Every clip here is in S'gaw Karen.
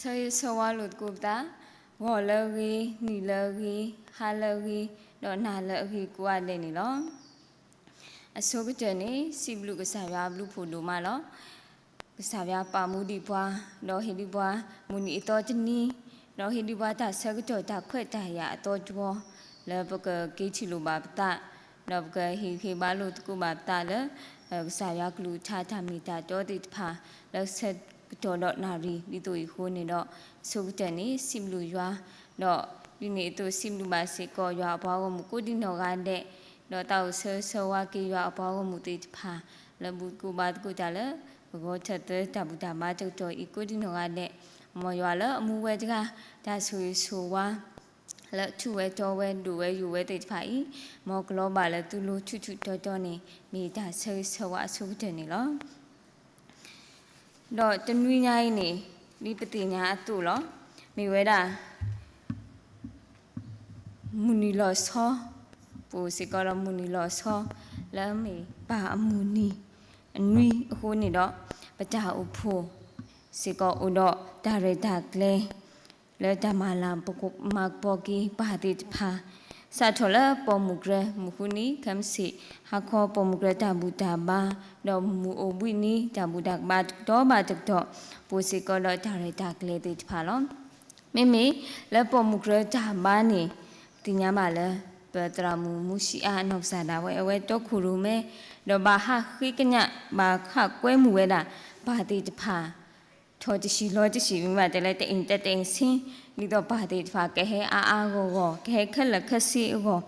ဆၢဂ့ၤဆၢဝါလိာ်သကိးပသး, ဂီၤလၢအဂ့ၤ, နံၤလၢအဂ့ၤ, ဟါလၢအဂ့ၤ, ဒီးနၤလၢအဂ့ၤကိးဂၤဒဲးန့ၣ်လီၤ. အဆိကတၢၢ်န့ၣ် စံးဘျုးကစၢ်ယွၤအဘျုးဖးဒိၣ်မးလီၤ. ကစၢ်ယွၤပာ်မူဒံးပှၤ, ဒီးဟ့ၣ်ဒံးပှၤ မုၢ်နံၤအသီတနံၤ, ဒီးဟ့ၣ်ဒံးပှၤတၢ်ဆၢကတီၢ်တၢ်ခွဲးတၢ်ယာ်အသီတဝီ, လၢပကက့ၤထံၣ်လိာ်ဘၣ်ပသး, ဒီးပကဟ့ၣ်ဂံၢ်ဟ့ၣ်ဘါလိာ်သကိးဘၣ်ပသးလၢ ကစၢ်ယွၤကလုၢ်ကထါတၢ်မ့ၢ်တၢ်တီသ့ၣ်တဖၣ် လၢဆၢကတီၢ်ဒီးနၣ်ရံၣ် ဒ်သိးအံၤအဃိန့ၣ်ဒီး အဆိကတၢၢ်န့ၣ် စံးဘျုးယွၤ, ဒီးဒ်န့ၣ်အသိးစံးဘျုးဘၣ်စ့ၢ်ကီးယွၤအပှၤဂီၢ်မုၢ်ကိးဒံနီၢ်ဂၤဒဲး, ဒီးသးအိၣ်ဆၢဂ့ၤဆၢဝါက့ၤယွၤအပှၤဂီၢ်မုၢ်သ့ၣ်တဖၣ် လၢဘူၣ်သကိးဘါသကိးတၢ်လၢ ပဂီၢ်ထၢၣ်သၢတၢ်ဘူၣ်တၢ်ဘါတကတီၢ်အံၤကိးဒံနီၢ်ဂၤဒဲး, မ်ယွၤလၢအမူဝဲတဂၤ တၢ်ဆိၣ်ဂ့ၤဆိၣ်ဝါ လၢထူၣ်ဝဲတီဝဲ ဒိၣ်ဝဲယိာ်ဝဲသ့ၣ်တဖၣ်အံၤ, မ်ကလီၤဘၣ်လၢသုလိၤထူၣ်ထူၣ်တီတီန့ၣ် မ့ၢ်တၢ်ဆၢဂ့ၤဆၢဝါအဆိကတၢၢ်န့ၣ်လီၤ. ဒီးတနွံညါအံၤန့ၣ် ဒ်ပသ့ၣ်ညါအသိးလီၤ. မ့ၢ်ဝဲဒၣ် မုၢ်နံၤလီၤဆီ, ပအိၣ်စ့ၢ်ကီးဒီးမုၢ်နံၤလီၤဆီ လၢမ့ၢ်ပၢ်အမုၢ်နံၤအနွံအဃိန့ၣ်ဒီး ပတၢ်အိၣ်ဖှိၣ်စ့ၢ်ကီးအိၣ်ဒီးတၢ်ရဲၣ်တၢ်ကျဲၤ လၢတၢ်မၤလၤမၤကပီၤက့ၤပၢ်သ့ၣ်တဖၣ် စးထီၣ်လၢပိာ်မုၣ်ကရၢမုၢ်ဃုနံၤ ခဲမုၢ်ဆ့ၣ် ဟါခီပိာ်မုၣ်ကရၢတၢ်ဘူၣ်တၢ်ဘါ ဒီးမုၢ်အိၣ်ဘှံးနံၤ တၢ်ဘူၣ်တၢ်ဘါတကတီၢ်ဘၣ်တကတီၢ် ပအိၣ်စ့ၢ်ကီးဒီးတၢ်ရဲၣ်တၢ်ကျဲၤသ့ၣ်တဖၣ်လီၤ. မ့မ့ၢ်လၢပိာ်မုၣ်ကရၢတၢ်ဘါန့ၣ် သ့ၣ်ညါဘၣ်လၢ ပသရၣ်မုၣ်မူဆံအါအနီၢ်ကစၢ်ဒၣ်ဝဲ အဝဲတီခိၣ်ရိၣ်မဲ ဒီးဘၣ်ဟးဃ့ကညး ဘၣ်ဟးကွဲမုာ်ဝဲဒၣ် ပၢ်သ့ၣ်တဖၣ် ထီၣ်တဆံးလီၤတဆံး မ့ၢ်ဘၣ်တဲလၢတအိမ်တက်တအိမ်ဆင်း ဒ်သိးပၢ်သ့ၣ်တဖၣ်ကဟဲအါအါဂီၢ်ဂီၢ် ကဟဲခဲလၢာ်ခဲဆ့အဂီၢ်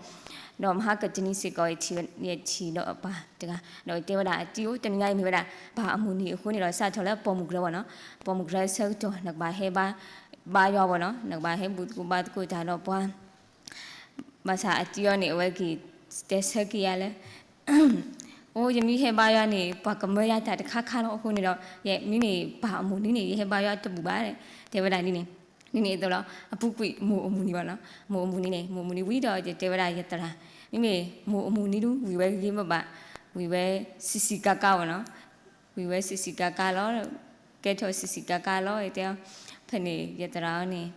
ဒီးမဟါကတနံၤစ့ၢ်ကီး ယထံၣ်ဒီးပၢ်တဂၤ ဒီးတဲဝဲဒၣ်အတံၤအိၣ်တနံၤညါအံၤမ့ၢ်ဝဲဒၣ် ပၢ်အမုၢ်နံၤအဃိန့ၣ်ဒီး စးထီၣ်လၢပိာ်မုၣ်ကရၢဘၣ်နီၤ ပိာ်မုၣ်ကရၢဆၢကတီၢ် နကဘၣ်ဟဲဘါ ဘါယွၤဘၣ်နီၤ နကဘၣ်ဟဲဘူၣ်သကိးဘါသကိးတၢ်ဒီးပှၤ ဘၣ်ဆၣ်အတံၤအီၤန့ၣ် အဝဲက့ၤတဲဆၢက့ၤယၤလၢ အိ ယမ့ၢ်ဟဲဘါယွၤန့ၣ် ပှၤကမၢယၤတၢ်တခါခါလီၤ. အဃိန့ၣ်ဒီး ယမ့ၢ်န့ၣ် ပၢ်အမုၢ်နံၤန့ၣ် ယဟဲဘါယွၤတဘူၣ်ဘၣ် တဲဝဲဒၣ်ဒ်န့ၣ် ဒ်န့ၣ်အသိးလီၤ. အပူၤကွံာ် မိၢ်အမုၢ်နံၤဘၣ်နီၤ မိၢ်အမုၢ်နံၤန့ၣ် မိၢ်အမုၢ်နံၤဝံၤဒီး ယတဲဝဲဒၣ်ယသရၣ် မ့မ့ၢ်မိၢ်အမုၢ်နံၤဒု ဝံၤဝဲဂ့ၤဂ့ၤဘၣ်ဘၣ် ဝံၤဝဲဆံးဆံးကါကါဘၣ်နီၤ ဝံၤဝဲဆံးဆံးကါကါလီၤ ကဲထီၣ်ဆံးဆံးကါကါလီၤ တဲ ဖဲန့ၣ် ယသရၣ်အီၤန့ၣ်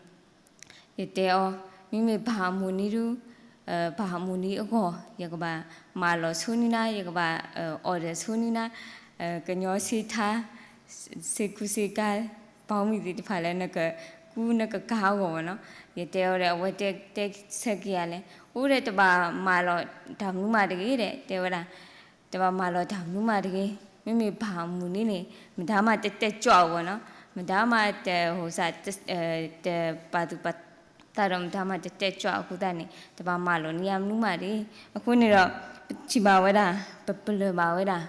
ယတဲအီၤ မ့မ့ၢ်ပၢ်အမုၢ်နံၤဒု ပၢ်အမုၢ်နံၤအဂီၢ် ယကဘၣ်မၤလီၤဆိနံၤနၤ ယကဘၣ် order ဆိနံၤနၤ ကညီဆ့ထါ ဆ့ကူဆ့ကၤ ပှၤမံၤသ့ၣ်တဖၣ်လၢနကကူနကကၤအဂီၢ်ဘၣ်နီၤ ယတဲအီၤဒီး အဝဲတဲတဲဆၢက့ၤယၤလဲၣ် အိၣ်ဒီးတဘၣ်မၤလီၤတၢ်မနုၤမးတဂ့ၤဒီး တဲဝဲဒၣ် တဘၣ်မၤလီၤတၢ်မနုၤမးတဂ့ၤ မ့မ့ၢ်ပၢ်အမုၢ်နံၤန့ၣ် မတၤမးတတဲကၠီအီၤဘၣ်နီၤ မတၤမးတဟိၣ်စး တပာ်သူၣ်ပာ်သးဒီးမတၤမးတတဲကၠီအဃိသတးန့ၣ် တဘၣ်မၤလီၤန့ၢ်ယၤမနုၤမးတဂ့ၤ အဃိန့ၣ်ဒီး ပထံၣ်ဘၣ်ဝဲဒၣ် ပပလၢၢ်ဘၣ်ဝဲဒၣ်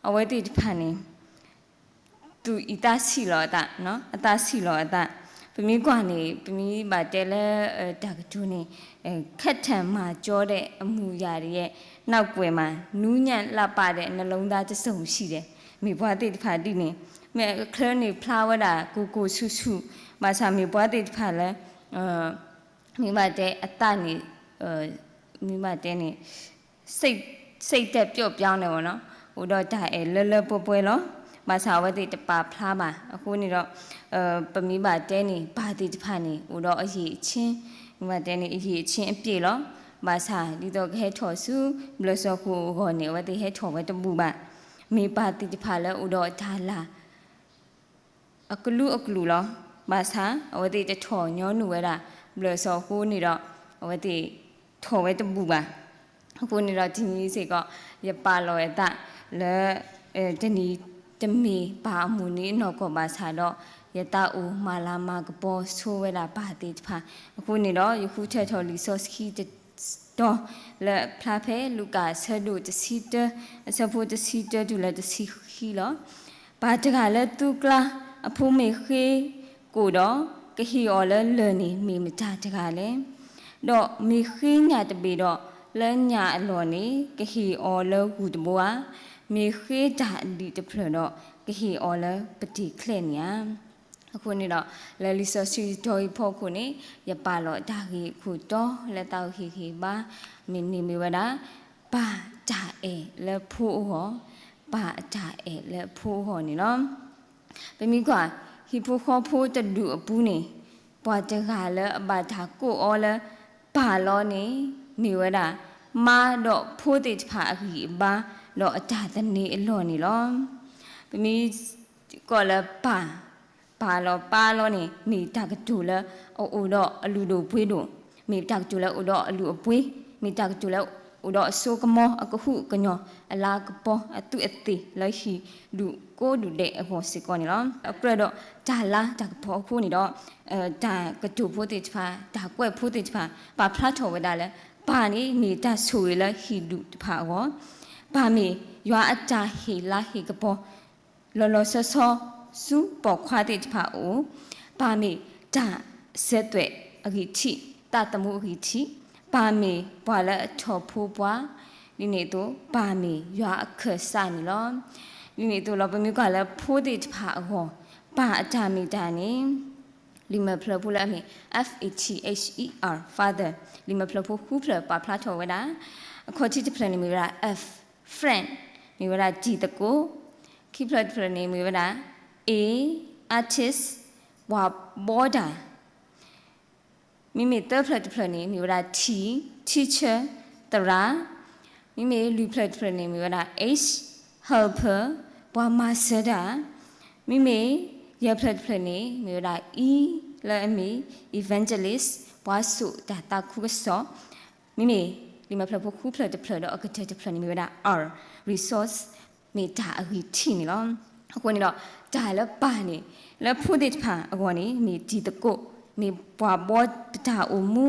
အဝဲသ့ၣ်တဖၣ်န့ၣ် သူၣ်အံသးဆံးလီၤအသး အသးဆံးလီၤအသး ပမ့ၢ်ကွၢ်န့ၣ် ပမ့ၢ်ဘၣ်တဲလၢ တၢ်ကတိၤန့ၣ် ခက်ထန်မှာကျောတဲ့ အမှုရာတွေရဲ့ နောက်ကွယ်မှာ နူးညံ့လှပတဲ့ နှလုံးသားတစ်စုံရှိတယ် မ့ၢ်ပှၤသ့ၣ်တဖၣ်ဒ်န့ၣ် မ့ၢ်အချၢန့ၣ်ဖျါဝဲဒၣ် ကိုကိုဆူဆူ ဘၣ်ဆၣ်မ့ၢ်ပှၤသ့ၣ်တဖၣ်လၢ မ့ၢ်ဘၣ်တဲအသးန့ၣ် မ့ၢ်ဘၣ်တဲန့ၣ် စိတ် စိတ်ဓာတ်ပျော့ပြောင်းတယ်ပေါ့နော် အိၣ်ဒီးတၢ်အဲၣ်လၢလၢပှဲၤပှဲၤလီၤ ဘၣ်ဆၣ်အဝဲသ့ၣ်တပာ်ဖျါဘၣ် အဃိန့ၣ်ဒီး ပမ့ၢ်ဘၣ်တဲန့ၣ် ပၢ်သ့ၣ်တဖၣ်န့ၣ် အိၣ်ဒီးအရည်အချင်း မ့ၢ်ဘၣ်တဲန့ၣ် အရည်အချင်းအပြည့်လီၤ ဘၣ်ဆၣ်ဒ်သိးကဟဲထီၣ်ဆူ ဘျၢၣ်စီၣ်ဃိၣ်အဂီၢ်န့ၣ် အဝဲသ့ၣ်ဟဲထီၣ်ဝဲတဘူၣ်ဘၣ် မ့ၢ်ပၢ်သ့ၣ်တဖၣ်လၢအိၣ်ဒီးတၢ်လၤ အကလုာ်အကလုာ်လီၤ. ဘၣ်ဆၣ် အဝဲသ့ၣ်တထီၣ်ညီနုၢ်ဝဲဒၣ် ဘျၢၣ်စီၣ်ဃိၣ်န့ၣ်ဒီး အဝဲသ့ၣ်ထီၣ်ဝဲတဘူၣ်ဘၣ်. အဃိန့ၣ်ဒီး တနံၤစ့ၢ်ကီး ယပာ်လီၤအသးလၢ တနံၤတမ့ၢ်ပၢ်အမုၢ်နံၤအနီၢ်ကီၢ်ဘၣ်ဆၣ်ဒီး ယသးအိၣ်မၤလၤမၤကပီၤဆိဝဲဒၣ်ပၢ်သ့ၣ်တဖၣ်. အဃိန့ၣ်ဒီး ယဃုထၢထီၣ်လံာ်စီဆှံတ တီၤ လၢဖျါဖဲလူၤကၣ်အဆၢဒိၣ်တဆံတၢ အဆၢဖိတဆံတၢတုၤလၢတဆံခံလီၤ. ပၢ်တဂၤလၢသူကျါအဖိမ့ၢ်ဃ့ကိာ်ဒီး ကဟ့ၣ်အီၤလၢလၢၢ်န့ၣ်မ့ၢ်မတၤတဂၤလဲၣ်. ဒီးမ့ၢ်ဃ့ညၣ်တဘ့ၣ်ဒီး လၢညၣ်အလီၢ်န့ၣ် ကဟ့ၣ်အီၤလၢဂူၢ်တဘိဧါ. မ့ၢ်ဃ့တၢ်အဒံးတဖျၢၣ်ဒီး ကဟ့ၣ်အီၤလၢပတ့ၢ်ချဲန့ၣ်ဧါ. အဃိန့ၣ်ဒီး လၢလံာ်စီဆှံတီၤအံၤဖီခိၣ်န့ၣ် ယပာ်လီၤတၢ်ဂ့ၢ်အခိၣ်တီ လၢသးအိၣ်ဟ့ၣ်ဂံၢ်ဘါ မ့ၢ်န့ၢ်မ့ၢ်ဝဲဒၣ် ပၢ်တၢ်အဲၣ်လၢဖိအဂီၢ်, ပၢ်တၢ်အဲၣ်လၢဖိအဂီၢ်န့ၣ်လီၤ. ပမ့ၢ်ကွၢ် ဟံၣ်ဖိဃီဖိတဒူၣ်အပူၤန့ၣ် ပှၤတဂၤလၢအဘၣ်တၢ်ကိးအီၤလၢ ပၢ်လီၤန့ၣ် မ့ၢ်ဝဲဒၣ် မါဒီးဖိသ့ၣ်တဖၣ်အဂံၢ်အဘါ ဒီးအတၢ်သန့ၤအလီၢ်န့ၣ်လီၤ. ပမ့ၢ်ကိးလၢပၢ် ပၢ်လီၤပၢ်လီၤန့ၣ် မ့ၢ်တၢ်ကတိၤလၢအအိၣ်ဒီးအလုၢ်ဒိၣ်ပှ့ၤဒိၣ်, မ့ၢ်တၢ်ကတိၤလၢအိၣ်ဒီးအလုၢ်အပှ့ၤ, မ့ၢ်တၢ်ကတိၤလၢအိၣ်ဒီးအစိကမီၤ အကဟုကညီၢ် အလၤကပီၤ အသူးအသ့ၣ်လၢဟံၣ်ဒူၣ်ကိးဒူၣ်ဒဲးအဂီၢ်စ့ၢ်ကီးန့ၣ်လီၤ. အကြၢးဒီးတၢ်လၤတၢ်ကပီၤအဃိန့ၣ်ဒီး တၢ်ကတိၤဖိသ့ၣ်တဖၣ် တၢ်ကွဲးဖိသ့ၣ်တဖၣ် ပာ်ဖျါထီၣ်ဝဲဒၣ်လၢ ပၢ်န့ၣ်မ့ၢ်တၢ်ဆိၣ်ဂ့ၤလၢဟံၣ်ဒူၣ်တဖၣ်အဂီၢ်, ပၢ်မ့ၢ်ယွၤအတၢ်ဟ့ၣ်လၤဟ့ၣ်ကပီၤ လီၤလီၤဆီဆီဆူပိာ်ခွါသ့ၣ်တဖၣ်အအိၣ်, ပၢ်မ့ၢ်တၢ်စၢၤသွဲၣ်အဂံၢ်ထံး သးသမူအဂံၢ်ထံး, ပၢ်မ့ၢ်ပှၤလၢအထီၣ်ဖိပှၤ, ဒ်န့ၣ်အသိး ပၢ်မ့ၢ်ယွၤအခၢၣ်စးန့ၣ်လီၤ. ဒ်န့ၣ်အသိးလီၤ ပမ့ၢ်ကွၢ်လၢဖိသ့ၣ်တဖၣ်အဂီၢ် ပၢ်အတၢ်မ့ၢ်တၢ်န့ၣ် လံာ်မဲာ်ဖျၢၣ်ဖိလၢအမ့ၢ် F A T H E R, father, လံာ်မဲာ်ဖျၢၣ်ဖိဃုဖျၢၣ်ပာ်ဖျါထီၣ်ဝဲဒၣ်, အခီၣ်ထံးတဖျၢၣ်န့ၣ်မ့ၢ်ဝဲဒၣ် F, friend, မ့ၢ်ဝဲဒၣ်တံၤသကိး, ခံဖျၢၣ်တဖျၢၣ်န့ၣ်မ့ၢ်ဝဲဒၣ် A, artist, ပှၤဘီတၢ် မ့မ့ၢ်သၢဖျၢၣ်တဖျၢၣ်န့ၣ် မ့ၢ်ဝဲဒၣ် T, teacher, သရၣ်, မ့မ့ၢ်လွံၢ်ဖျၢၣ်တဖျၢၣ်န့ၣ် မ့ၢ်ဝဲဒၣ် H, helper, ပှၤမၤစၢၤတၢ်, မ့မ့ၢ်ယဲၢ်ဖျၢၣ်တဖျၢၣ်န့ၣ် မ့ၢ်ဝဲဒၣ် E, လၢအမ့ၢ် evangelist, ပှၤစိာ်တၢ်သးခုကစီၣ်, မ့မ့ၢ်လံာ်မဲာ်ဖျၢၣ်ဖိဃုဖျၢၣ်တဖျၢၣ်ဒီးအကတၢၢ်တဖျၢၣ်န့ၣ် မ့ၢ်ဝဲဒၣ် R, resource, မ့ၢ်တၢ်အဂံၢ်ထံးန့ၣ်လီၤ. အဃိန့ၣ်ဒီး တၢ်လၢပၢ်န့ၣ် လၢဖိသ့ၣ်တဖၣ်အဂီၢ်န့ၣ် မ့ၢ်တံၤသကိး, မ့ၢ်ပှၤဘီပတၢ်အိၣ်မူ,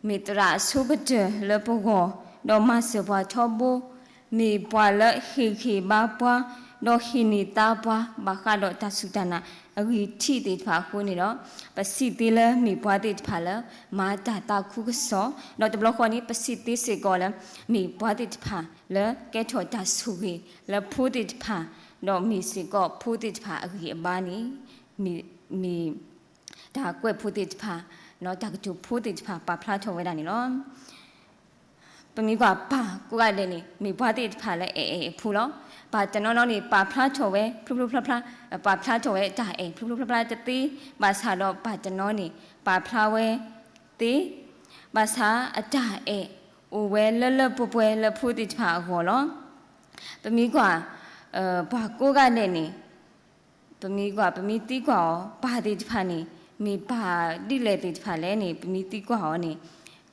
မ့ၢ်သရၣ်အဆိကတၢၢ်လၢပဂီၢ်, ဒီးမၤစၢၤပှၤထီဘိ, မ့ၢ်ပှၤလၢဟ့ၣ်ဂံၢ်ဘါပှၤ, ဒီးဟ့ၣ်န့ၢ်သါပှၤ ဘၣ်ဃးဒီးတၢ်စူၢ်တၢ်နာ်အဂံၢ်ထံးသ့ၣ်တဖၣ်အဃိန့ၣ်ဒီး ပစံးသ့လၢမ့ၢ်ပှၤသ့ၣ်တဖၣ်လၢ မၤတၢ်သးခုကစီၣ်, ဒီးတဘျီဃီန့ၣ် ပစံးသ့စ့ၢ်ကီးလၢ မ့ၢ်ပှၤသ့ၣ်တဖၣ်လၢကဲထီၣ်တၢ်ဆိၣ်ဂ့ၤလၢဖိသ့ၣ်တဖၣ်, ဒီးမ့ၢ်စ့ၢ်ကီးဖိသ့ၣ်တဖၣ်အဂံၢ်အဘါန့ၣ် မ့ၢ် မ့ၢ် တၢ်ကွဲးဖိသ့ၣ်တဖၣ်, တၢ်ကတိၤဖိသ့ၣ်တဖၣ်ပာ်ဖျါထီၣ်ဝဲဒၣ်န့ၣ်လီၤ. ပမ့ၢ်ကွၢ်ပၢ်ကိးဂၤဒဲးန့ၣ် မ့ၢ်ပှၤသ့ၣ်တဖၣ်လၢအဲၣ်အဲၣ်အဖိလီၤ. ပၢ်တနီၤနီၤန့ၣ် ပာ်ဖျါထီၣ်ဝဲဖျိဖျိဖျါဖျါ, ပာ်ဖျါထီၣ်ဝဲတၢ်အဲၣ်ဖျိဖျိဖျါဖျါတသ့, ဘၣ်ဆၣ်ဒီးပၢ်တနီၤန့ၣ် ပာ်ဖျါဝဲသ့, ဘၣ်ဆၣ်အတၢ်အဲၣ်အိၣ်ဝဲလၢလၢပှဲၤပှဲၤလၢဖိသ့ၣ်တဖၣ်အဂီၢ်လီၤ. ပမ့ၢ်ကွၢ် ပှၤကိးဂၤဒဲးန့ၣ် ပမ့ၢ်ကွၢ် ပမ့ၢ်သံကွၢ်အီၤ ပၢ်သ့ၣ်တဖၣ်န့ၣ် မ့ၢ်ပၢ်ဒ်လဲၣ်သ့ၣ်တဖၣ်လဲၣ်န့ၣ် ပမ့ၢ်သံကွၢ်အီၤန့ၣ်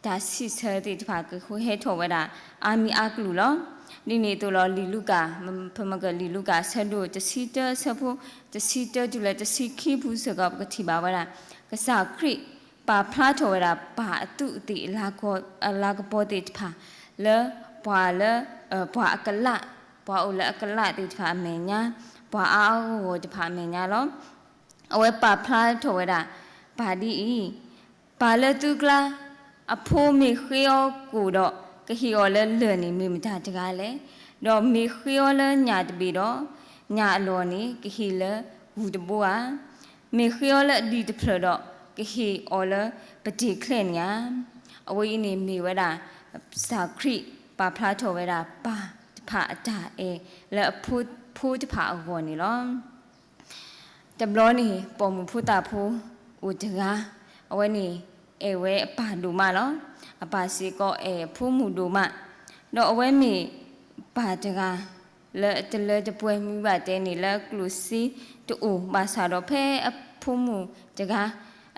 တၢ်စံးဆၢသ့ၣ်တဖၣ်ကဟဲထီၣ်ဝဲဒၣ် အါမံၤအါကလုာ်လီၤ. ဒ်န့ၣ်အသိးလီၤ လံာ်လူၤကၣ်, ပမ့ၢ်က့ၤလံာ်လူၤကၣ် အဆၢဒိၣ်တဆံတၢ အဆၢဖိတဆံတၢ တုၤလၢတဆံခံပူၤစ့ၢ်ကီး ပကထံၣ်ဘၣ်ဝဲဒၣ် ကစၢ်ခရံာ်ပာ်ဖျါထီၣ်ဝဲဒၣ် ပၢ်အသူးအသ့ၣ် အလၤကပီၤသ့ၣ်တဖၣ် လၢပှၤလၢ ပှၤအကလး ပှၤအိၣ်လၢအကလးသ့ၣ်တဖၣ်အမဲာ်ညါ, ပှၤအါအါဂီၢ်ဂီၢ်တဖၣ်အမဲာ်ညါလီၤ. အဝဲပာ်ဖျါထီၣ်ဝဲဒၣ် ပၢ်ဒ်အံၤ, ပၢ်လၢသုကျါ အဖိမ့ၢ်ဃ့အီၤကိၣ်ဒီး ကဟ့ၣ်အီၤလၢလၢၢ်န့ၣ် မ့ၢ်မတၤတဂၤလဲၣ်. ဒီးမ့ၢ်ဃ့အီၤလၢညၣ်တဘ့ၣ်ဒီး ညၣ်အလီၢ်န့ၣ် ကဟ့ၣ်လၢဂူၤတဘိဧါ. မ့ၢ်ဃ့အီၤလၢအဒံၣ်တဖျၢၣ်ဒီး ကဟ့ၣ်အီၤလၢပတ့ၢ်ချဲန့ၣ်ဧါ. အဝဲအံၤန့ၣ်မ့ၢ်ဝဲဒၣ် ကစၢ်ခရံာ်ပာ်ဖျါထီၣ်ဝဲဒၣ် ပၢ်တဖၣ်အတၢ်အဲၣ်လၢအဖိတဖၣ်အဂီၢ်န့ၣ်လီၤ. တဘျီန့ၣ် ပိာ်မုၣ်ဖိသၣ်ဖိအိၣ်တဂၤ, အဝဲန့ၣ် အဲၣ်ဝဲအပၢ်ဒိၣ်မးလီၤ. အပၢ်စ့ၢ်ကီးအဲၣ်အဖိမုၣ်ဒိၣ်မး, ဒီးအဝဲမ့ၢ်ပၢ်တဂၤ လၢအတလၢတပှဲၤ မ့ၢ်ဘၣ်တဲန့ၣ် လၢအကျိၣ်စ့တအိၣ်ဘၣ်ဆၣ်ဒီး ဖဲအဖိမုၣ်တဂၤ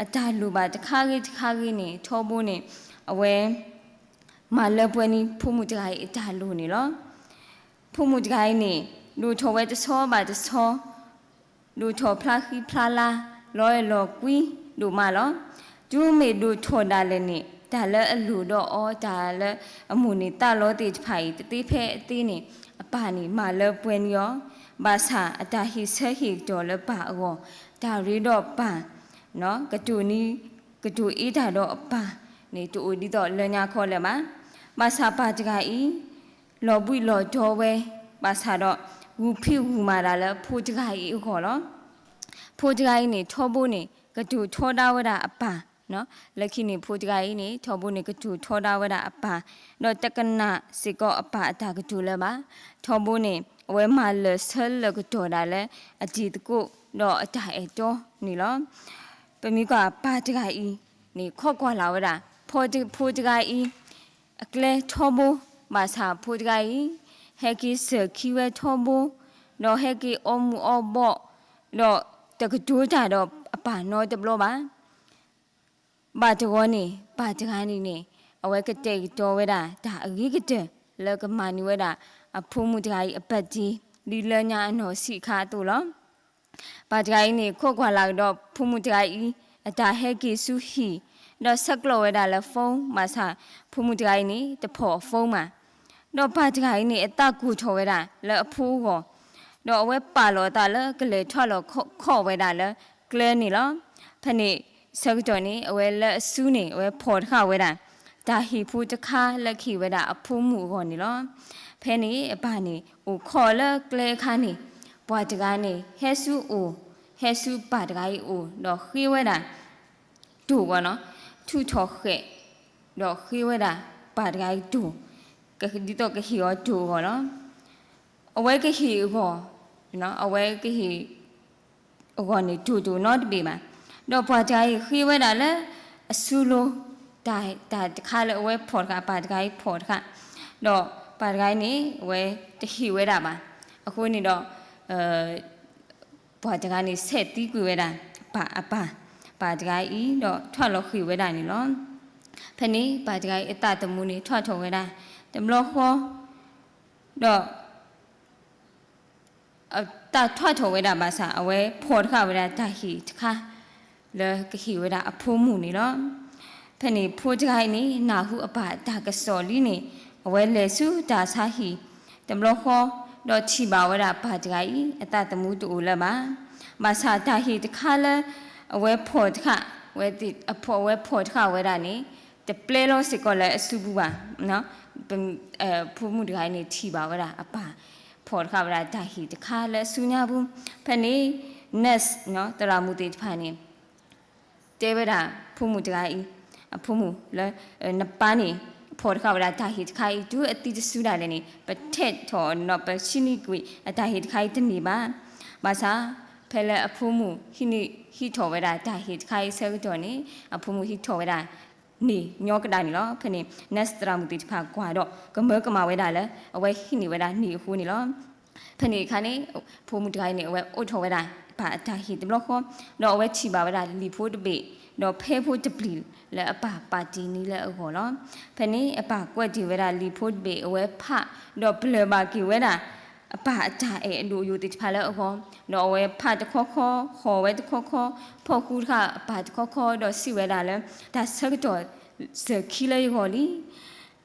အတၢ်လိၣ်ဘၣ်တခါဂ့ၤတခါဂ့ၤန့ၣ် ထီဘိန့ၣ် အဝဲ မၤလၢပှဲၤန့ၢ်ဖိမုၣ်တဂၤအံၤအတၢ်လိၣ်န့ၣ်လီၤ. ဖိမုၣ်တဂၤအံၤန့ၣ် ဒိၣ်ထီၣ်ဝဲတဆီဘၣ်တဆီ, ဒိၣ်ထီၣ်ဖျါဃံဖျါလၤ, လီၤအဲၣ်လီၤကွံဒိၣ်မးလီၤ. တုၤမ့ၢ်ဒိၣ်ထီၣ်ဒၣ်လဲာ်န့ၣ် တၢ်လၢအလိၣ်ဒီးအီၤ တၢ်လၢအမိၣ်န့ၢ်သးလီသ့ၣ်တဖၣ်အံၤ တသ့ဖဲအသ့န့ၣ် အပၢ်န့ၣ်မၤလၢပှဲၤန့ၢ်အီၤ, ဘၣ်ဆၣ်အတၢ်ဟ့ၣ်ဆၢဟ့ၣ်ကတီၢ်လၢပၢ်အဂီၢ်, တၢ်ရ့ဒီးပၢ် ကတိၤန့ၢ် ကတိၤအ့တၢ်ဒီးအပၢ်န့ၣ် တအိၣ်ဒ်သိးလၢညါခီလၢၤဘၣ်. ဘၣ်ဆၣ်ပၢ်တဂၤအံၤ လီၤဘှံးလီၤတီၤဝဲ, ဘၣ်ဆၣ်ဒီး ဂုာ်ဖံးဂုာ်မၤတၢ်လၢဖိတဂၤအံၤအဂီၢ်လီၤ. ဖိတဂၤအံၤန့ၣ် ထီဘိန့ၣ် ကတိၤထီဒါဝဲဒၣ်အပၢ်, လၢခံန့ၣ် ဖိတဂၤအံၤန့ၣ် ထီဘိန့ၣ် ကတိၤထီဒါဝဲဒၣ်အပၢ်, ဒီးတကနၣ်စ့ၢ်ကီးအပၢ်အတၢ်ကတိၤလၢၤဘၣ်. ထီဘိန့ၣ် အဝဲမၤလၢာ်ဆၢလၢာ်ကတီၢ်ဒၣ်လၢအတံၤသကိး ဒီးအတၢ်အဲၣ်တီန့ၣ်လီၤ. ပမ့ၢ်ကွၢ်ပၢ်တဂၤအံၤန့ၣ် ခိးကွၢ်လၢ်ဝဲဒၣ် ဖိတဂၤအံၤ အကျဲထီဘိ, ဘၣ်ဆၣ်ဖိတဂၤအံၤ ဟဲက့ၤစၢၢ်ခံဝဲထီဘိ, ဒီးဟဲက့ၤအီမူၤအီဘီၣ်, ဒီးတကတိၤတၢ်ဒီးအပၢ်နီတဘျီဘၣ်. ဘၣ်တဂီၤန့ၣ် ပၢ်တဂၤန့ၣ်န့ၣ် အဝဲကတဲာ်ကတီၤဝဲဒၣ် တၢ်အဂ့ၤကတၢၢ်လၢကမၤန့ၢ်ဝဲဒၣ် အဖိမုၣ်တဂၤအံၤအပတ့ၤ ဒ်လၢညါအနီၢ်ဆံးအခါအသိးလီၤ. ပၢ်တဂၤအံၤန့ၣ် ခိးကွၢ်လၢ်ကဒီးဖိမုၣ်တဂၤအံၤ အတၢ်ဟဲက့ၤဆူဟံၣ်, ဒီးဆဲးကျိးဝဲဒၣ်လၢ phone ဘၣ်ဆၣ် ဖိမုၣ်တဂၤအံၤန့ၣ် တဖီၣ်အ phone ဘၣ်. ဒီးပၢ်တဂၤအံၤန့ၣ် အသးကိၢ်ထီၣ်ဝဲဒၣ်လၢအဖိအဂီၢ်, ဒီးအဝဲပာ်လီၤအသးလၢကလဲၤထွဲလီၤခိးဝဲဒၣ်လၢကျဲန့ၣ်လီၤ. ဖဲန့ၣ်ဆၢကတီၢ်န့ၣ် အဝဲလၢအစုန့ၣ် အဝဲဖီၣ်တဃာ်ဝဲဒၣ် တၢ်ဟ့ၣ်ဖိတခါလၢကဟ့ၣ်ဝဲဒၣ်အဖိမုၣ်အဂီၢ်န့ၣ်လီၤ. ဖဲန့ၣ်အပၢ်န့ၣ် အိၣ်ခိးလၢကျဲအခါန့ၣ် ပှၤတဂၤန့ၣ် ဟဲဆူအအိၣ်, ဟဲဆူပၢ်တဂၤအံၤအအိၣ် ဒီးဃ့ဝဲဒၣ် တိၢ်အဂီၢ်နီၤ, ထုးထီၣ်ဃဲး, ဒီးဃ့ဝဲဒၣ်ပၢ်တဂၤအံၤတိၢ်, ဒ်သိးကဟ့ၣ်အီၤတိၢ်အဂီၢ်လီၤ. အဝဲကဟ့ၣ်အဂီၢ်, အဝဲကဟ့ၣ်အဂီၢ်န့ၣ် တိၢ်တအိၣ်နီတဘ့ၣ်ဘၣ်. ဒီးပှၤတဂၤအံၤဃ့ဝဲဒၣ်လၢ အစုလိၤ, တၢ်, တၢ်တခါလၢအဝဲဖီၣ်တဃာ် ပၢ်တဂၤအံၤဖီၣ်တဃာ်, ဒီးပၢ်တဂၤအံၤန့ၣ် အဝဲတဟ့ၣ်ဝဲဒၣ်ဘၣ်. အဃိန့ၣ်ဒီး ပှၤတဂၤန့ၣ် ဆဲးသံကွံာ်ဝဲဒၣ် ပၢ်အပၢ်, ပၢ်တဂၤအံၤ ဒီးထွဲလီၤဃ့ၢ်ဝဲဒၣ်န့ၣ်လီၤ. ဖဲန့ၣ် ပၢ်တဂၤအံၤအသးသမူန့ၣ် ထွဲထီၣ်ဝဲဒၣ် တဘျီဃီ, ဒီး အတၢ်ထွဲထီၣ်ဝဲဒၣ်ဘၣ်ဆၣ် အဝဲဖီၣ်တဃာ်ဝဲဒၣ်တၢ်ဟ့ၣ်တခါ လၢကဟ့ၣ်ဝဲဒၣ်အဖိမုၣ်န့ၣ်လီၤ. ဖဲန့ၣ်ဖိတဂၤအံၤန့ၣ် နၢ်ဟူအပၢ်တၢ်ကစီၣ်လံန့ၣ် အဝဲလဲၤဆူတၢ်ဆါဟံၣ် တဘျီဃီ, ဒီးထံၣ်ဘၣ်ဝဲဒၣ်ပၢ်တဂၤအံၤ အသးသမူတအိၣ်လၢၤဘၣ်. ဘၣ်ဆၣ်တၢ်ဟ့ၣ်တခါလၢ အဝဲဖီၣ်တဃာ်, အဝဲဖီၣ်တဃာ်ဝဲဒၣ်န့ၣ် တပျဲလီၤစ့ၢ်ကီးလၢအစုပူၤဘၣ်. ဖိမုၣ်တဂၤအံၤန့ၣ် ထံၣ်ဘၣ်ဝဲဒၣ်အပၢ် ဖီၣ်တဃာ်ဝဲဒၣ်တၢ်ဟ့ၣ်တခါလၢအစုညါပူၤ. ဖဲန့ၣ် nurse သရၣ်မုၣ်သ့ၣ်တဖၣ်န့ၣ် တဲဝဲဒၣ်ဖိမုၣ်တဂၤအံၤ အဖိမုၣ်လၢ နပၢ်န့ၣ် ဖီၣ်တဃာ်ဝဲဒၣ်တၢ်ဟ့ၣ်တခါအံၤ တုၤအသံတစူၤဒၣ်လဲာ်န့ၣ် ပထဲးထီၣ်နီၤ ပဆံနံၤကွံာ်အတၢ်ဟ့ၣ်တခါအံၤတန့ၢ်ဘၣ်. ဘၣ်ဆၣ် ဖဲလၢအဖိမုၣ်ဟံးန့ၢ်ဟံးထီၣ်ဝဲဒၣ်တၢ်ဟ့ၣ်တခါအံၤဆၢကတီၢ်န့ၣ် အဖိမုၣ်ဟံးထီၣ်ဝဲဒၣ်န့ၣ်ညီကဒၣ်န့ၣ်လီၤ. ဖဲန့ၣ် nurse သရၣ်မုၣ်သ့ၣ်တဖၣ်ကွၢ်ဒီး ကမၢကမၣ်ဝဲဒၣ်လၢ အဝဲဟံးန့ၢ်ဝဲဒၣ်န့ၣ်အဃိန့ၣ်လီၤ. ဖဲန့ၣ်အခါန့ၣ် ဖိမုၣ်တဂၤအံၤန့ၣ် အဝဲအိးထီၣ်ဝဲဒၣ်ပၢ်အတၢ်ဟ့ၣ်တဘျီဃီ, ဒီးအဝဲထံၣ်ဘၣ်ဝဲဒၣ်လံာ်ဖိတဘ့ၣ်, ဒီးဖဲဖိတပျံၤလၢအပၢ်ပာ်တ့ၢ်န့ၢ်လၢအဂီၢ်လီၤ. ဖဲန့ၣ်အပၢ်ကွဲးတ့ၢ်ဝဲဒၣ်လံာ်ဖိတဘ့ၣ် အဝဲဖး, ဒီးပျၢၤဘၣ်က့ၤဝဲဒၣ် အပၢ်အတၢ်အဲၣ်အဒိၣ်အယိာ်သ့ၣ်တဖၣ်လၢအဂီၢ်, ဒီးအဝဲဖးတခီခီ, ဟီၣ်ဝဲတခီခီ, ဖီၣ်ဃူတဃာ်အပၢ်တခီခီ, ဒီးစံးဝဲဒၣ်လၢ တၢ်ဆၢကတီၢ်စၢၢ်ခံလၢယဂီၢ်လံ.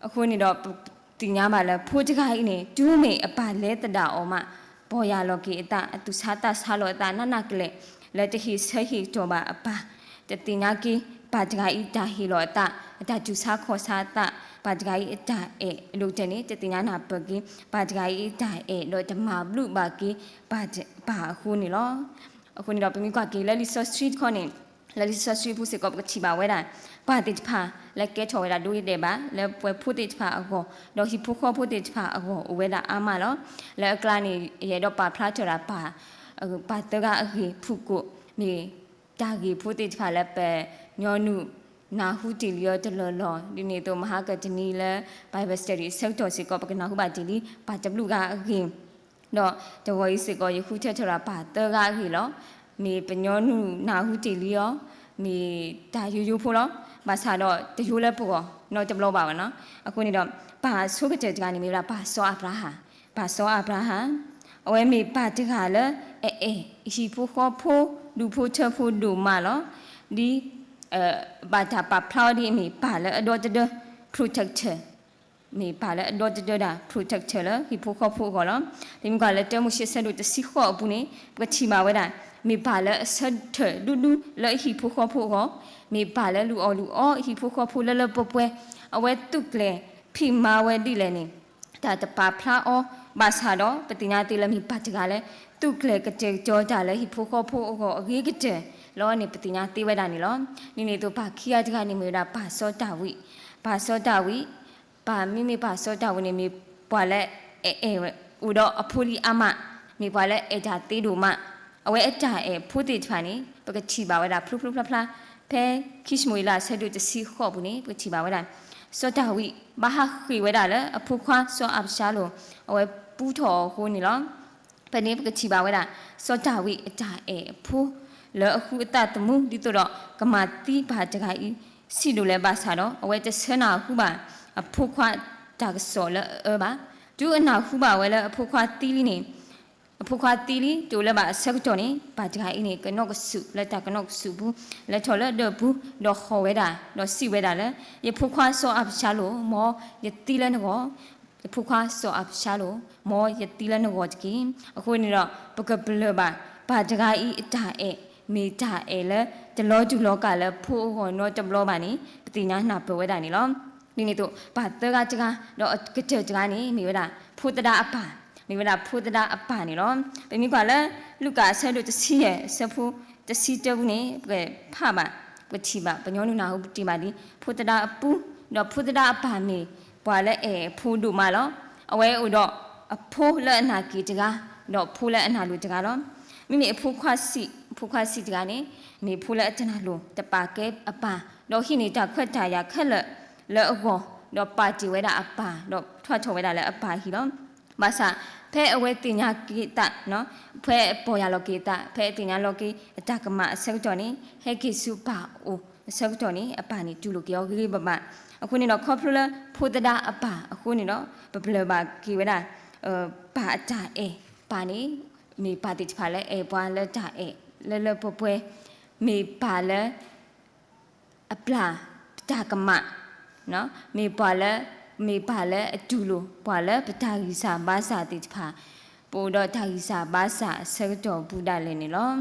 အဃိန့ၣ်ဒီး ပသ့ၣ်ညါဘၣ်လၢ ဖိတဂၤအံၤန့ၣ် တုၤမ့ၢ်အပၢ်လဲၤသဒၣ်အီၤမး, ပီၢ်ယၢ်လီၤက့ၤအသး, အသူၣ်ဆါသးဆါလီၤအသးနးနးကလဲာ်, လၢတဟ့ၣ်ဆၢဟ့ၣ်ကတီၢ်ဘၣ်အပၢ်, တသ့ၣ်ညါက့ၤပၢ်တဂၤအံၤတၢ်ဟ့ၣ်လီၤအသး, အတၢ်သူၣ်ဆါခီၣ်ဆါအသး, ပၢ်တဂၤအံၤအတၢ်အဲၣ်အဒိၣ်ကတၢၢ်န့ၣ် တသ့ၣ်ညါနၢ်ပၢၢ်က့ၤ ပၢ်တဂၤအံၤအတၢ်အဲၣ် ဒီးတမၤဘျုးဘၣ်က့ၤ ပၢ်အဃိန့ၣ်လီၤ. အဃိန့ၣ်ဒီး ပမ့ၢ်ကွၢ်က့ၤလၢလံာ်စီဆှံတခီန့ၣ်, လၢလံာ်စီဆှံပူၤစ့ၢ်ကီး ပကထံၣ်ဘၣ်ဝဲဒၣ် ပၢ်သ့ၣ်တဖၣ်လၢကဲထီၣ်ဝဲဒၣ်ဒိဂ့ၤဒဲးဘး လၢပှၤဖိသ့ၣ်တဖၣ်အဂီၢ်, ဒီးဟံၣ်ဖိဃီဖိသ့ၣ်တဖၣ်အဂီၢ် အိၣ်ဝဲဒၣ်အါမးလီၤ. လၢအကျါန့ၣ် ယအဲၣ်ဒိးပာ်ဖျါထီၣ်ဒၣ်ပၢ်, ပၢ်သၢဂၤအဂ့ၢ်ဖုၣ်ကိာ်, မ့ၢ်တၢ်ဂ့ၢ်ဖိသ့ၣ်တဖၣ်လၢပညီနုၢ်နၢ်ဟူတ့ၢ်လံအီၤတလီၢ်လီၢ်, ဒ်န့ၣ်အသိး မဟါကတနံၤလၢ Bible study အဆၢကတီၢ်စ့ၢ်ကီး ပကနၢ်ဟူဘၣ်တ့ၢ်လံ ပၢ်တဘျုးဂၤအဂ့ၢ်, ဒီးတဂီၤအံၤစ့ၢ်ကီး ယဃုထၢထီၣ်ဒၣ်ပၢ်သၢဂၤအဂ့ၢ်လီၤ. မ့ၢ်ပညီနုၢ်နၢ်ဟူတ့ၢ်လံအီၤ, မ့ၢ်တၢ်ယိယိဖိလီၤ. ဘၣ်ဆၣ်ဒီးတယိလၢပဂီၢ်နီတဘျီဘၣ်ဘၣ်နီၤ. အဃိန့ၣ်ဒီး ပၢ်ဆိကတၢၢ်တဂၤန့ၣ်မ့ၢ်ဝဲဒၣ် ပၢ်စီၤအၤဘြၤဟၣ်, ပၢ်စီၤအၤဘြၤဟၣ်, အဝဲမ့ၢ်ပၢ်တဂၤလၢအအဲၣ်ဟံၣ်ဖိဃီဖိ ဒူၣ်ဖိထၢဖိဒိၣ်မးလီၤ. ဒ် ဘၣ်တၢ်ပာ်ဖျါအီၤဒ်အမ့ၢ် ပၢ်လၢအဒီတဒၢ protector, မ့ၢ်ပၢ်လၢအဒီတဒၢဒၣ် protector လၢဟံၣ်ဖိဃီဖိအဂီၢ်လီၤ. ပမ့ၢ်ကွၢ်လၢတၢမိၤၡ့ဆၢဒိၣ်တဆံဃိးအပူၤန့ၣ် ပကထံၣ်ဘၣ်ဝဲဒၣ် မ့ၢ်ပၢ်လၢအဆၢထၢၣ်ဒူဒူလၢအဟံၣ်ဖိဃီဖိအဂီၢ်, မ့ၢ်ပၢ်လၢလုၢ်အီၣ်လုၢ်အီအဟံၣ်ဖိဃီဖိလၢလၢပှဲၤပှဲၤ, အဝဲသူၣ်ကျဲၤဖံးမၤဝဲဒ်လဲၣ်န့ၣ် တၢ်တပာ်ဖျါအီၤ, ဘၣ်ဆၣ်ဒီး ပသ့ၣ်ညါသ့လၢမ့ၢ်ပၢ်တဂၤလၢ သူၣ်ကျဲၤကတဲာ်ကတီၤတၢ်လၢဟံၣ်ဖိဃီဖိအဂီၢ်အဂ့ၤကတၢၢ်လီၤန့ၣ် ပသ့ၣ်ညါသ့ဝဲဒၣ်န့ၣ်လီၤ. ဒ်န့ၣ်အသိး ပၢ်ခံဂၤတဂၤန့ၣ်မ့ၢ်ဝဲဒၣ် ပၢ်စီၤဒၤဝံး, ပၢ်စီၤဒၤဝံး, ပၢ်မ့မ့ၢ်ပၢ်စီၤဒၤဝံးန့ၣ် မ့ၢ်ပှၤလၢအအဲၣ်ဝဲ အိၣ်ဒီးအဖိလံၤအါမး, မ့ၢ်ပှၤလၢအဲၣ်တၢ်သ့ဒိၣ်မး, အဝဲအတၢ်အဲၣ်ဖိသ့ၣ်တဖၣ်န့ၣ် ပကထံၣ်ဘၣ်ဝဲဒၣ်ဖျိဖျိဖျါဖျါ, ဖဲခံၡမူၤအ့လးအဆၢဒိၣ်တဆံဃိးပူၤန့ၣ် ပကထံၣ်ဘၣ်ဝဲဒၣ် စီၤဒၤဝံး ဘၣ်ဟးဃ့ၢ်ဝဲဒၣ်လၢအဖိခွါစီၤအၤဘၡါလိၣ် အဝဲပူထီၣ်အီၤအဃိန့ၣ်လီၤ. ဖဲန့ၣ်ပကထံၣ်ဘၣ်ဝဲဒၣ် စီၤဒၤဝံးအတၢ်အဲၣ်အဖိ လၢအဃုအသးသမူ ဒ်သိးဒီး ကမၤသံပၢ်တဂၤအံၤ ဆံးဒိၣ်လဲၣ်ဘၣ်ဆၣ်ဒီး အဝဲတဆၢနၢ်ဟူဘၣ် အဖိခွါတၢ်ကစီၣ်လၢအအၢဘၣ်. တုၤအနၢ်ဟူဘၣ်ဝဲလၢအဖိခွါသံလံန့ၣ် အဖိခွါသံလံ တအိၣ်လၢၤဘၣ်အဆၢကတီၢ်န့ၣ် ပၢ်တဂၤအံၤန့ၣ် ကနီၣ်ကစူၣ်လၢတၢ်ကနီၣ်ကစူၣ်ပူၤ လဲၤထီၣ်လၢဒၢးပူၤ ဒီးဟီၣ်ဝဲဒၣ် ဒီးစံးဝဲဒၣ်လၢ ယဖိခွါစီၤအၤဘၡါလိၣ် မ်ယသံလၢနဂီၢ် ယဖိခွါစီၤအၤဘၡါလိၣ် မ်ယသံလၢနဂီၢ်တက့ၢ်. အဃိန့ၣ်ဒီး ပကပလၢၢ်ဘၣ် ပၢ်တဂၤအံၤအတၢ်အဲၣ် မ့ၢ်တၢ်အဲၣ်လၢတလီၤတူာ်လီၤကာ်လၢဖိအဂီၢ်နီတဘျီဘၣ်န့ၣ် ပသ့ၣ်ညါနၢ်ပၢၢ်ဝဲဒၣ်န့ၣ်လီၤ. ဒ်န့ၣ်အသိး ပၢ်သၢဂၤတဂၤ ဒီးအကတၢၢ်တဂၤန့ၣ် မ့ၢ်ဝဲဒၣ် ဖိသဒါအပၢ်, မ့ၢ်ဝဲဒၣ်ဖိသဒါအပၢ်န့ၣ်လီၤ. ပမ့ၢ်ကွၢ်လၢ လူၤကၣ်အဆၢဒိၣ်တဆံယဲၢ် အဆၢဖိတဆံတၢပူၤန့ၣ် ပကဖးဘၣ် ပထံၣ်ဘၣ် ပညီနုၢ်နၢ်ဟူပတ့ၢ်ဘၣ်ဒ် ဖိသဒါအပူ ဒီးဖိသဒါအပၢ်မ့ၢ် ပှၤလၢအဲၣ်အဖိဒိၣ်မးလီၤ. အဝဲအိၣ်ဒီးအဖိလၢအနာ်က့ၢ်တဂၤ, ဒီးဖိလၢအနာ်လိၤတဂၤလီၤ. မ့မ့ၢ်အဖိခွါဆံး, အဖိခွါဆံးတဂၤန့ၣ် မ့ၢ်ဖိလၢအတနာ်လိၤ တပာ်ကဲအပၢ်, ဒီးဟံးန့ၢ်တၢ်ခွဲးတၢ်ယာ်ခဲလၢာ်လၢအဂီၢ်, ဒီးပာ်တ့ၢ်ဝဲဒၣ်အပၢ်, ဒီးထွဲထီၣ်ဝဲဒၣ်လၢအပၢ်အဟံၣ်လီၤ. ဘၣ်ဆၣ် ဖဲအဝဲသ့ၣ်ညါက့ၤအသး, ဖဲအပီၢ်ယၢ်လီၤက့ၤအသး, ဖဲအသ့ၣ်ညါလီၤက့ၤအတၢ်ကမၣ်အဆၢကတီၢ်န့ၣ် ဟဲက့ၤဆူပၢ်အိၣ်အဆၢကတီၢ်န့ၣ် အပၢ်န့ၣ်တူၢ်လိာ်က့ၤအီၤဂ့ၤဂ့ၤဘၣ်ဘၣ်. အဃိန့ၣ်ဒီး ခီဖျိလၢဖိသဒါအပၢ်အဃိန့ၣ်ဒီး ပပလၢၢ်ဘၣ်က့ၤဝဲဒၣ် ပၢ်အတၢ်အဲၣ်, ပၢ်န့ၣ် မ့ၢ်ပၢ်သ့ၣ်တဖၣ်လၢအဲၣ်ပှၤလၢတၢ်အဲၣ်လၢလၢပှဲၤပှဲၤ, မ့ၢ်ပၢ်လၢ အပျၢ်ပတၢ်ကမၣ်, မ့ၢ်ပှၤလၢ, မ့ၢ်ပၢ်လၢအတူၢ်လိာ်ပှၤလၢပတၢ်ဂံၢ်စၢ်ဘါစၢ်သ့ၣ်တဖၣ်, ပအိၣ်ဒီးတၢ်ဂံၢ်စၢ်ဘါစၢ်အဆၢကတီၢ်ပူၤဒၣ်လဲာ်န့ၣ်လီၤ.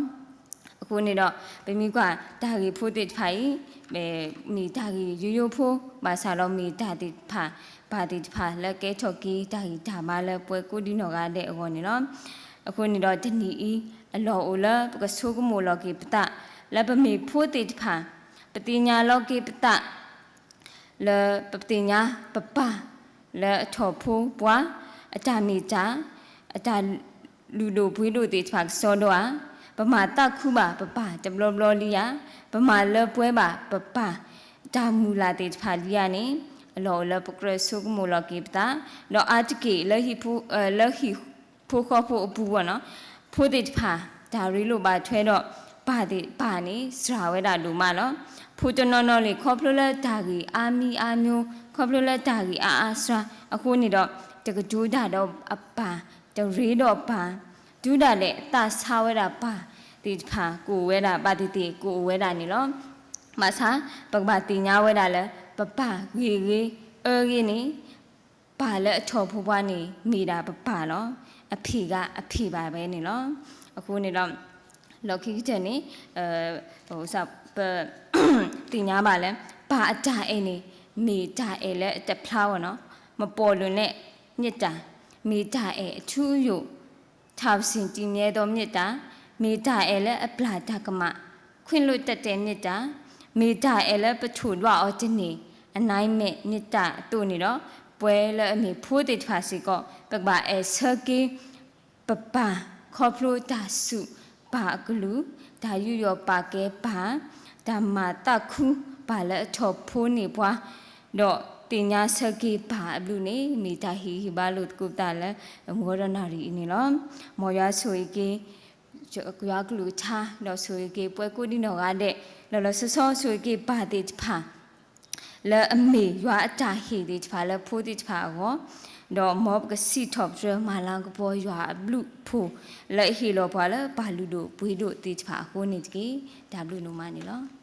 အဃိန့ၣ်ဒီး ပမ့ၢ်ကွၢ်တၢ်ဂ့ၢ်ဖိသ့ၣ်တဖၣ်အံၤ မ့ၢ်တၢ်ဂ့ၢ်ယိယိဖိ ဘၣ်ဆၣ်ဒီးမ့ၢ်တၢ်သ့ၣ်တဖၣ် ပၢ်သ့ၣ်တဖၣ်လၢကဲထီၣ်က့ၤတၢ်ဂံၢ်တၢ်ဘါလၢပှၤကိးဒံနီၢ်ဂၤဒဲးအဂီၢ်န့ၣ်လီၤ. အဃိန့ၣ်ဒီးတနံၤအံၤ အလီၢ်အိၣ်လၢပကဆိကမိၣ်လီၤက့ၤပသး လၢပမ့ၢ်ဖိသ့ၣ်တဖၣ်, ပသ့ၣ်ညါလီၤက့ၤပသး လၢပသ့ၣ်ညါပပၢ် လၢအထီၣ်ဖိပှၤ အတၢ်မ့ၢ်တၢ်, အတၢ်လုၢ်ဒိၣ်ပှ့ၤဒိၣ်သ့ၣ်တဖၣ်ကစီဒီဧါ, ပမၤသးခုဘၣ်ပပၢ်တဘျီဘျီလံဧါ, ပမၤလၢပှဲၤဘၣ်ပပၢ် တၢ်မုၢ်လၢ်သ့ၣ်တဖၣ်လံဧါန့ၣ် အလီၢ်အိၣ်လၢပကြၢးဆိကမိၣ်လီၤက့ၤပသး, ဒီးအါတက့ၢ်လၢဟံၣ်ဖိဃီဖိအပူၤအဂီၢ်န့ၣ် ဖိသ့ၣ်တဖၣ် တၢ်ရ့လိာ်ဘၣ်ထွဲဒီး ပၢ်သ့ၣ်တဖၣ်န့ၣ် စှၤဝဲဒၣ်ဒိၣ်မးလီၤ. ဖိတနီၤနီၤလံ ခီဖျိလၢတၢ်ဂ့ၢ်အါမံၤအါမျိၤ, ခီဖျိလၢတၢ်ဂ့ၢ်အါအါစှၤအဃိန့ၣ်ဒီး တကတိၤတၢ်ဒီးအပၢ်, တရ့ဒီးပၢ်, တုၤဒၣ်လဲာ် သးဆါဝဲဒၣ်ပၢ်သ့ၣ်တဖၣ် ကအိၣ်ဝဲဒၣ် ဘၣ်သ့ၣ်သ့ၣ်ကအိၣ်ဝဲဒၣ်န့ၣ်လီၤ. ဘၣ်ဆၣ် ပကဘၣ်သ့ၣ်ညါဝဲဒၣ်လၢ ပပၢ်ဂ့ၤဂ့ၤ အၢဂ့ၤန့ၣ် ပၢ်လၢအထီၣ်ဖိပှၤန့ၣ် မ့ၢ်ဒၣ်ပပၢ်လီၤ. အဖံးဂ့ၤအဖံးဘၣ်ဝဲန့ၣ်လီၤ. အဃိန့ၣ်ဒီး လီၢ်ခံကတၢၢ်န့ၣ် ပ သ့ၣ်ညါဘၣ်လၢ ပၢ်အတၢ်အဲၣ်န့ၣ် မ့ၢ်တၢ်အဲၣ်လၢအတဖျါအဂီၢ်န့ၣ် မပေါ်လွင်တဲ့မေတ္တာ, မ့ၢ်တၢ်အဲၣ်အထူအယိာ် ထင်ရှားတည်မြဲသောမေတ္တာ, မ့ၢ်တၢ်အဲၣ်လၢအပျၢ်တၢ်ကမၣ် ခွင့်လွှတ်တတ်တဲ့မေတ္တာ, မ့ၢ်တၢ်အဲၣ်လၢပထိၣ်ဒွးအီၤတန့ၢ် အနိုင်မဲ့မေတ္တာ အသိးန့ၣ်ဒီး ပဝဲလၢအမ့ၢ်ဖိသ့ၣ်တဖၣ်စ့ၢ်ကီး ပကဘၣ်အဲၣ်ဆၢက့ၤ ပပၢ် ခီဖျိတၢ်စူၢ်ပၢ်အကလုၢ်, တၢ်ယူးယီၣ်ပာ်ကဲပၢ်, တၢ်မၤသးခုပၢ်လၢအထီၣ်ဖိန့ၢ်ပှၤ, ဒီးသ့ၣ်ညါဆၢက့ၤပၢ်အဘျုးန့ၣ် မ့ၢ်တၢ်ဟ့ၣ်ဂံၢ်ဟ့ၣ်ဘါလိာ်သကိးပသးလၢ မုၢ်ဂီၤဒီးနၣ်ရံၣ်အံၤန့ၣ်လီၤ. မ်ယွၤဆိၣ်ဂ့ၤက့ၤ ယွၤကလုၢ်ကထါ ဒီးဆိၣ်ဂ့ၤက့ၤပှၤကိးဒံနီၢ်ဂၤဒဲး လီၤလီၤဆီဆီ ဆိၣ်ဂ့ၤက့ၤပၢ်သ့ၣ်တဖၣ် လၢအမ့ၢ်ယွၤအတၢ်ဟ့ၣ်သ့ၣ်တဖၣ်လၢဖိသ့ၣ်တဖၣ်အဂီၢ်, ဒီးမ်ပကစံးထီၣ်ပတြၢၤမၤလၤကပီၤယွၤအဘျုးအဖှိၣ် လၢအဟ့ၣ်လီၤပှၤလၢပၢ်လုၢ်ဒိၣ်ပှ့ၤဒိၣ်သ့ၣ်တဖၣ်အဃိန့ၣ်တက့ၢ်. တၢ်ဘျုးဒိၣ်မးန့ၣ်လီၤ.